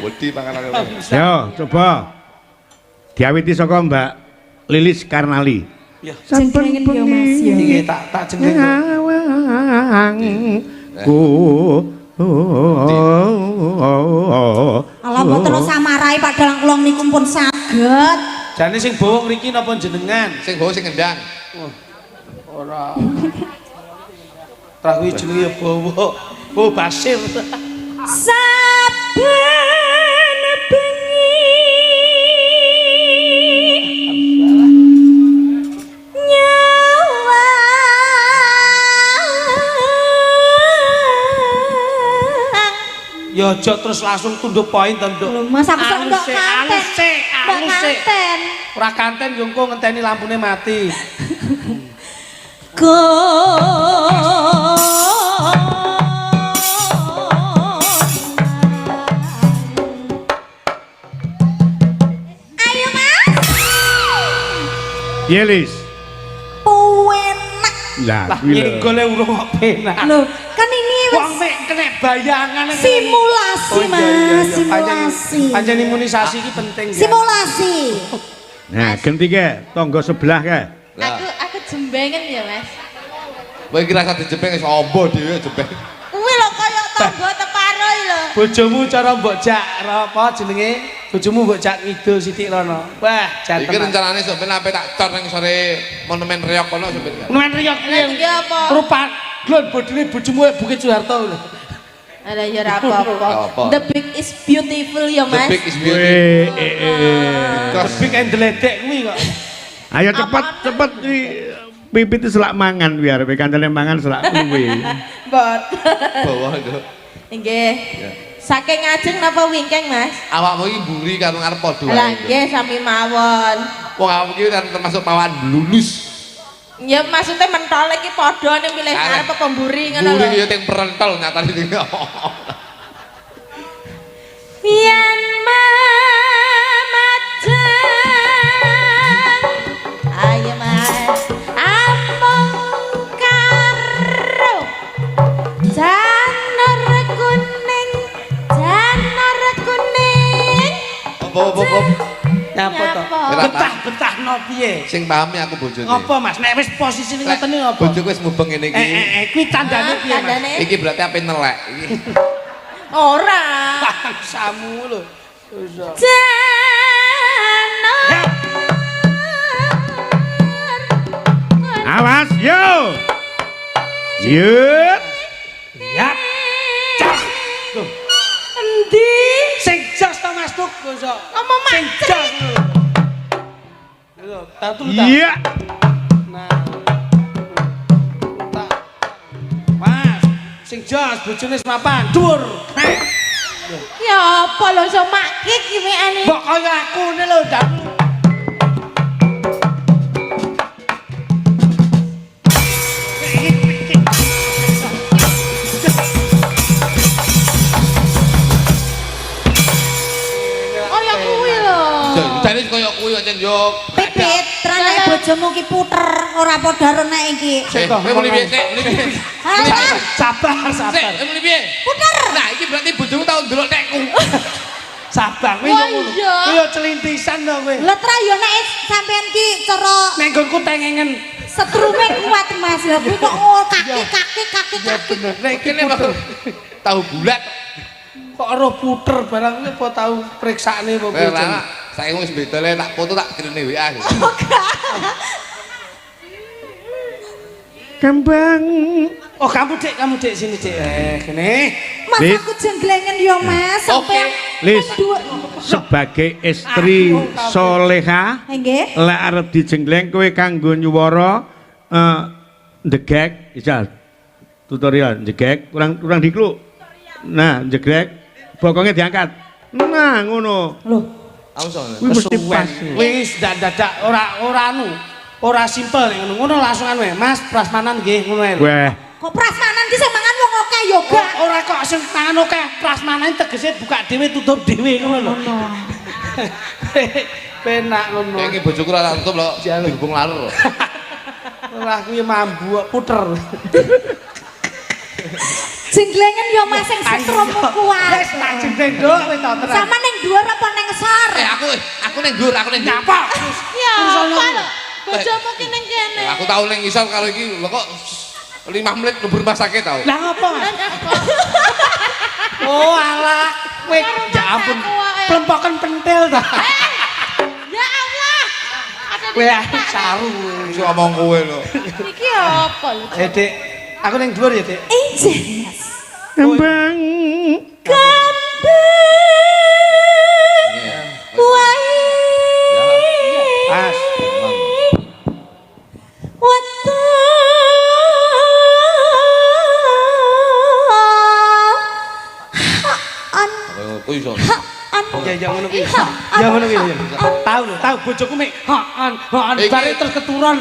Wedi panganan. Yo, coba. Diawiti saka Mbak Lilis Karnali. Ya. Jengklengen yo Mas yo. Iki tak tak jengkleng. Ku. Alah mboten usah marahi Pak Dalang kula niku pun saged. Jane sing bawa ngriki napa jenengan? Sing bawa sing ngendang. Ora. Terus kuwi jenenge ya bawa. Bawa Basir. Saben bengi nyawang. Ya aja terus langsung tunduk poin to, Nduk. Lho Mas aku sok Alus ndok sik, kanten. alus sik, Mbak alus sik. kanten. Ora kanten yo engko ngenteni lampune mati. Go. Ayo Mas. Piye, Lis? Puenak. Lah, Lah kuwi lho. nyenggole urung kok penak. Loh, kan ini Wong wis mek kena bayangan. simulasi Oh, iya, iya, Mas, iya. Pancen- simulasi. Pancen imunisasi iki penting ya. Simulasi. Nah, genti ke tangga sebelah ke. Lah, Aku jembengen ya, Mas. kowe iki rasa dijepeng wis ombo dhewe jepeng. Kuwi lho kaya tangga teparo iki lho. Bojomu cara mbok jak apa jenenge? Bojomu mbok jak ngidul sithik rono. Wah, jan Iki tenan. rencanane sok ben ape tak cor nang sore monumen Reok kono sok ben. Nuwen riyok Lah iki apa? Rupa glon bodine bojomu kaya Bukit Soeharto lho. Alah ya ora apa-apa. Apa? The big is beautiful ya, The Mas. big is beautiful. Weh, eh, eh. Because Big and deledek kuwi kok. Ayo cepet cepet iki pipit selak mangan biar kancane mangan selak kuwi. Bot. bawah itu. Nggih. Saking ngajeng napa wingking, Mas? Awakmu iki mburi karo ngarep padha Lah wae. nggih sami mawon. Wong awakmu iki kan termasuk pawan blulus. Ya maksudnya mentol iki padha ning milih Arep. ngarep apa mburi ngono Mburi lho. ya teng perentol nyatane iki. Yen mamajeng ayo Mas amung karo janur kuning janur kuning Apa apa apa. Nyapa to? Nyapa? Betah-betahno piye? Sing pahami aku bojone. Ngopo Mas? Nek wis posisine ngoten niku apa? Bojoku wis mubeng ngene iki. Kuwi tandane piye Mas? Tandane Iki berarti ape nelek iki. ora. Bangsamu lho. Iso. Jana. Ya. Awas yo. Yut. Ya. Jos. Loh, Endi? sing jos to Mas Tuk iso. Ngomong Sing jos. Lho, tak turu ta. Iya. Nah. Tak. Mas, sing jos bojone wis mapan, dhuwur. Nek. Ya apa lho iso makik iki mekane. Mbok kaya aku ngene lho, Dan. Oh ya kuwi lho. Jane koyo kuwi ancen yo. Pipit, trane bojomu ki puter ora padha karo nek iki. Eh, kowe muni piye sik? Muni piye? Alah, Sabar, Sik, sabar. kowe muni piye? puter. Nah, iki berarti bojomu tau ndelok tekku. Sabar kowe yo Wah, ngono. iya. Kowe yo celintisan to kowe. Lah tra yo nek sampean ki cara Nek nggonku tengengen. setrume kuat Mas. Lah kuwi kok oh, kaki kaki kaki Ya kaki. bener. Nek iki Kene puter. tahu bulat. Kok roh puter barang kuwi apa tau priksane apa piye? Kowe ora saiki wis beda le tak foto tak kirene WA. Kembang. Oh, kamu Dik sini Dik. Eh, gini. Mas Lis. aku jenglengen yo Mas. Oke. Sampean Lis. dua. Sebagai istri soleha, Nggih. lek arep dijengleng kowe kanggo nyuwara ndegek, bisa tutorial ndegek kurang kurang dikluk. Nah, ndegek bokongnya diangkat. Nah, ngono. Loh, Aku sono. Kuwi mesti pas. Wis dadak ora ora anu. Ora simpel nek ngono. Ngono langsung anu Mas, prasmanan nggih ngono ae. lho. Weh, kok prasmanan ki sing mangan wong akeh yo gak. Ora kok sing mangan akeh, prasmanan tegese buka dhewe tutup dhewe ngono lho. Penak ngono. Iki bojoku ora tutup lho, dihubung laler. Ora kuwi mambu kok puter. Jenglengen yo Mas sing setrumu kuat. Wis tak jenggleng nduk wis tak tenan. Sama ning dhuwur apa ning sor? Eh, aku ning dhuwur, aku ning dhuwur. Nyapa? Ya Urusan apa aku. lho? Bojomu ki ning kene. Aku tau ning isor karo iki lho kok 5 menit mlebu rumah sakit tau. Lah ngopo Mas? Oh alah, kowe ya ampun. Plempoken pentil ta. Ya Allah. Ada Kowe aku saru. Wis ngomong kowe lho. Iki apa lho? Eh Dik, aku ning dhuwur ya Dik. Injih Mas. kembang. Kembang wae. Mas. Wetu. An Kowe iso. an Ya ya ngono kuwi. Ya ngono kuwi. ya. Tahu lho, tahu bojoku mek hoon, hoon Iki- bare terus keturun.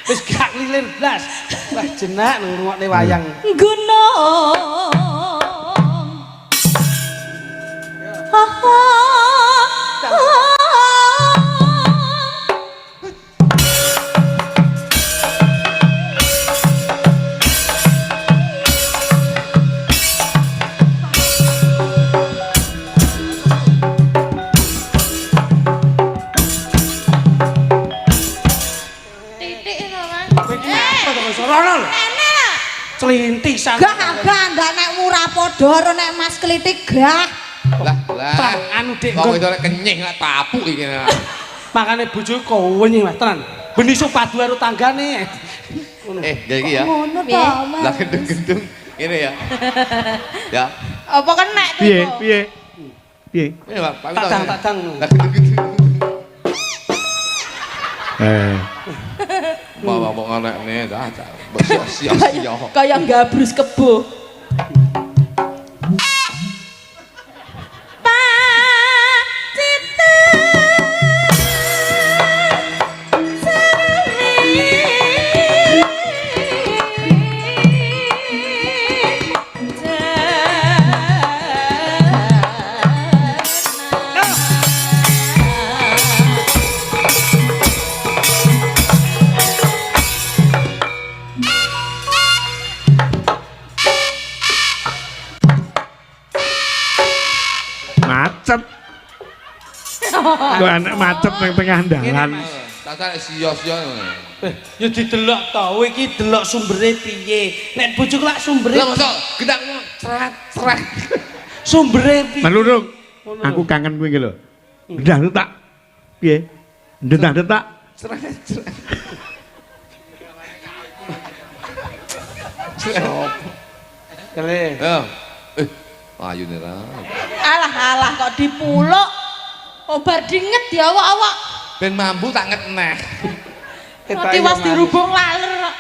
Wis gak lilir blas. Wah jenak ngrungokne wayang. gunung. Ha ha. Titik lho, Mas. Kowe iki ngapa to kok iso rono lho? Ene lho. Celintisan. Gah gah ndak nek ora padha karo nek Mas Klitik gah. Lah, lah. Terang, anu Dik. Kok itu lek kenyih lek tapuk iki. Makane bojoku kowenyi Mas tenan. Ben iso padu karo tanggane. Ngono. Eh, ya iki ya. Ngono to, Mas. Lah gendung-gendung ngene ya. Ya. Apa kena tuh? Piye? Piye? Piye? Ini Pak, Pak Tak dang, tak dang. Lah gendung-gendung. Eh. Mau mau ngenekne dah. Sia-sia. Kayak gabrus kebo. Macet. Kok anak macet nang tengah dalan. Tak sia-sia ngono. Eh, ya didelok to, kowe iki delok sumbere piye? Nek bojoku lak sumbere Lah mosok gendang ceret ceret. Sumbere piye? Malurung. Ngono. Aku kangen kowe iki lho. Ndah tak. Piye? Ndah tak. Ceret ceret. Kele. Ya. Eh, ayune ra. Alah alah kok dipuluk. Obar dinget ya awak-awak. Ben mambu tak nget neh. Roti was dirubung laler kok.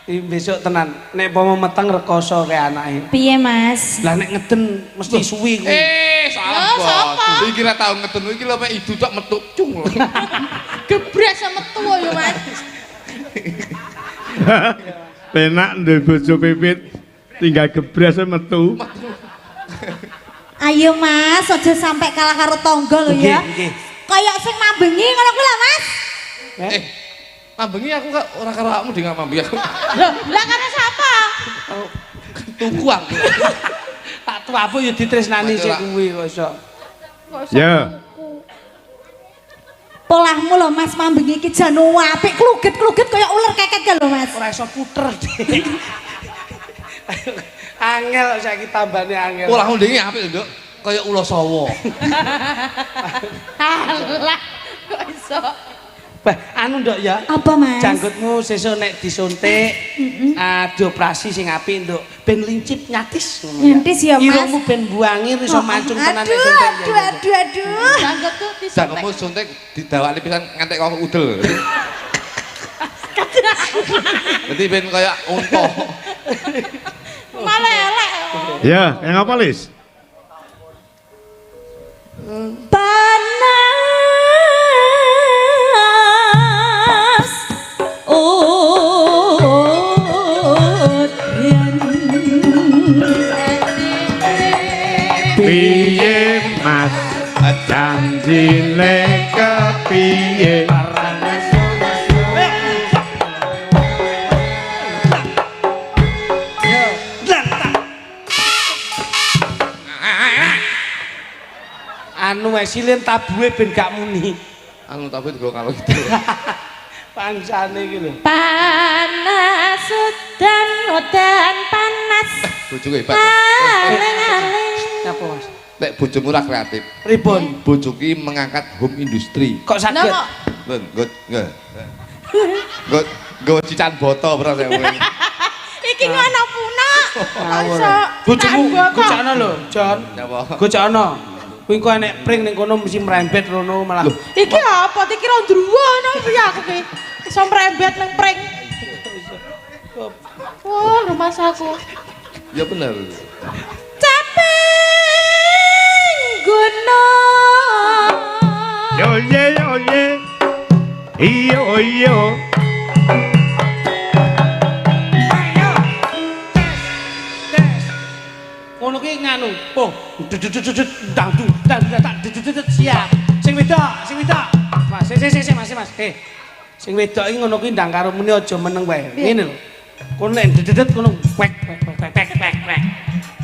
Iki besok tenan, nek pomo meteng rekoso kae anake. Piye, Mas? Lah nek ngeden mesti suwi kuwi. Eh, salah Lah, bos. sapa? Iki ra tau ngeden iki lho mek idu tok metu cung. Gebres sama metu ya, Mas. Penak duwe bojo pipit tinggal gebras metu. Ayo, Mas, aja sampai kalah karo tangga lho ya. Nggih, nggih. Kayak sing mambengi ngono kuwi lah, Mas. Eh, mambengi aku kok ora karo awakmu ding mambengi aku. Loh, lah karo sapa? Tuku aku. Tak tuapu ya ditresnani sik Lah. kuwi kok iso. Kok iso Ya. tuku? Polahmu lho Mas mambengi iki jan apik kluget-kluget kaya uler keket ka lho Mas. Ora iso puter. Dik. Angel saiki tambane angel. Ora ndinge apik lho, Nduk. Kaya ula sawa. Alah, kok iso? Bah, anu Nduk ya. Apa Mas? Janggutmu sesuk nek disuntik, dioperasi sing apik Nduk, ben lincip nyatis ngono ya. Nyatis ya, Mas. Irungmu ben buangi iso mancung tenan nek Aduh, suntik. aduh, aduh, aduh. Janggutku disuntik. Jangkepmu suntik didawakne pisan ngantek kok udel. Dadi ben kaya unta. Malah elek. Ya, yang apa Lis? Panas udan. Piye Mas? Janjine kepiye? Anu wae silin tabuhe ben gak muni. Anu tapi digo kalau gitu. Bangsane iki lho. Panas udan udan panas. Bojoku hebat. Aling-aling. Napa Mas? Nek bojomu ora kreatif. Pripun? Bojoku iki mengangkat home industry. Kok Lah saged? kok Lho, nggo nggo. Nggo nggo cican boto bro saya. iki ngono punak. Kok iso? Bojomu Citaan boto. gocokno lho, Jon. Napa? Gocokno. Kuwi engko enek pring ning kono mesti merembet rono malah. Iki apa? Dikira ndruwo ngono piye aku ki? Iso mrembet nang pring. Wah, rumah aku. Ya bener. Caping gunung. Yo ye yo ye. Iyo iyo. Ayo. Tes. Tes. Ngono ki nganu. Oh, dudut dang du dang du tak dudut siap. Sing wedok, sing wedok. Mas, sik sik sik Mas, Mas. Eh. Sing wedok iki ngono ki ndang karo muni aja meneng wae. Ngene lho. Kono nek dudut kono wek wek wek wek wek wek wek.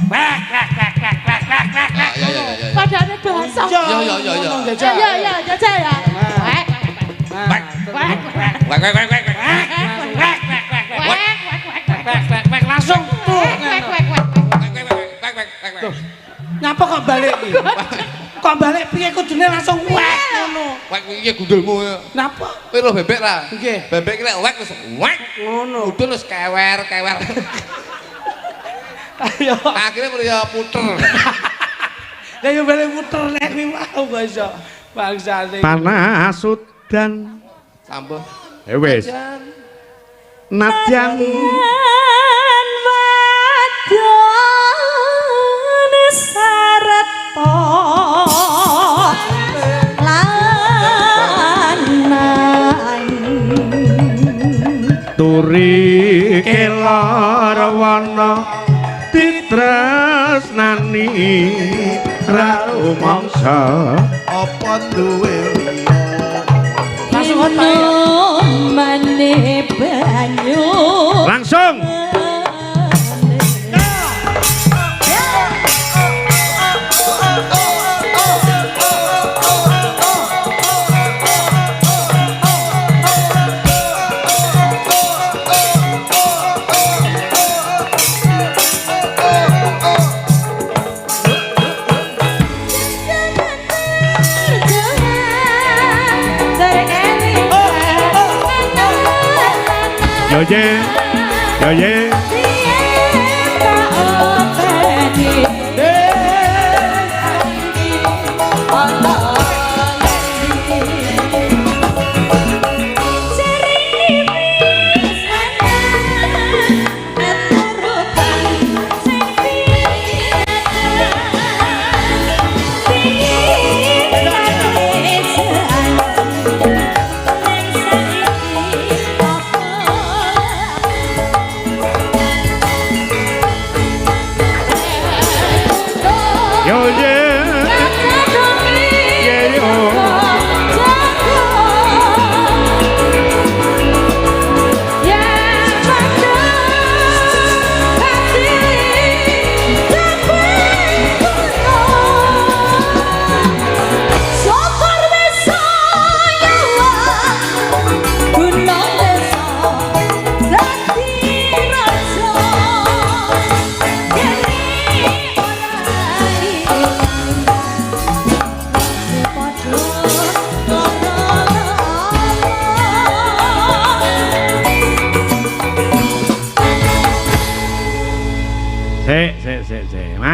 Wek wek wek wek wek wek wek wek. Ya ya ya ya. Padane bahasa. Iya, Ya, ya, ya, ya. ngono jajal. Iya, iya, jajal ya. Wek, Wek wek, wek, Wek wek wek wek. wek, wek, wek, wek, wek, wek wek wek langsung tuh. wek, wek, wek, wek. Wek wek wek wek wek wek. Nyapa kok balik iki? Kok balik piye kudune langsung wek ngono. Wek iki gundulmu. Napa? Kowe lho bebek ra? Nggih. Bebek ki lek wek wis wek. Ngono. Gundul wis kewer kewer. Ayo. Akhirnya mulai ya puter. Lah yo balik puter nek kuwi mau kok iso. Bangsane. Panas udan. Sampun. Eh wis. Nadyan Wadon sarta lanang turi kelor wana titresnani ra rumangsa apa duwe liya Langsung otak ya. Mane banyu. Langsung. Yo ye. Yo ye. Piye tak openi ana Serene wis ana aturutan sing pinata Yo ye. Ye yo. Sik, sik, sik, sik, Mas.